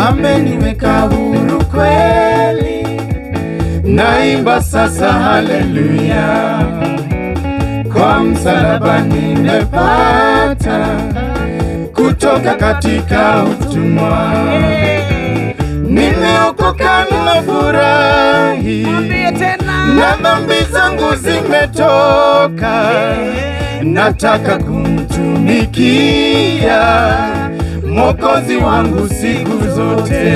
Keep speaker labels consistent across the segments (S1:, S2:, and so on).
S1: Ameniweka huru kweli, naimba sasa haleluya. Kwa msalaba nimepata kutoka katika utumwa, nimeokoka nafurahi,
S2: Mwambie tena.
S1: Na dhambi zangu zimetoka, nataka kumtumikia Mwokozi wangu siku zote.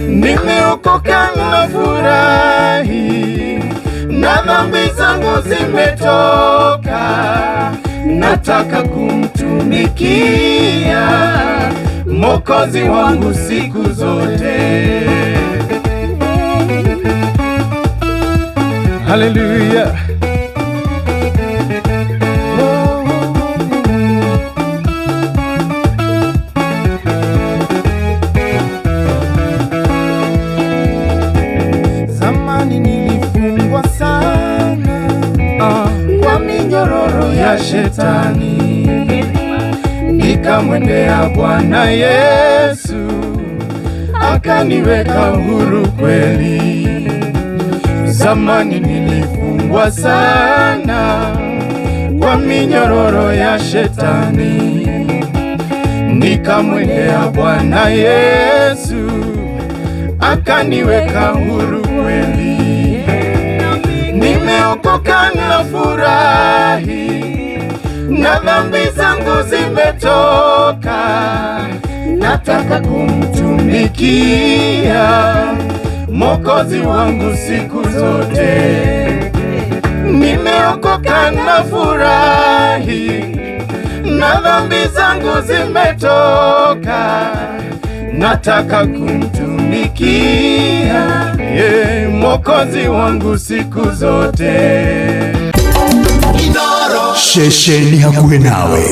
S1: Nimeokoka nafurahi, na dhambi zangu zimetoka, nataka kumtumikia Mwokozi wangu siku zote. Haleluya. Zamani nilifungwa sana kwa minyororo ya shetani, nikamwendea Bwana Yesu akaniweka huru kweli. Zamani nilifungwa sana kwa minyororo ya shetani, nikamwendea Bwana Yesu akaniweka huru kweli. Nimeokoka na furahi, na dhambi zangu zimetoka, nataka kumtumikia Mwokozi wangu siku zote. Nimeokoka na furahi, na dhambi zangu zimetoka, nataka kumtumikia Mwokozi wangu siku zote.
S3: Shesheni hakuwe nawe.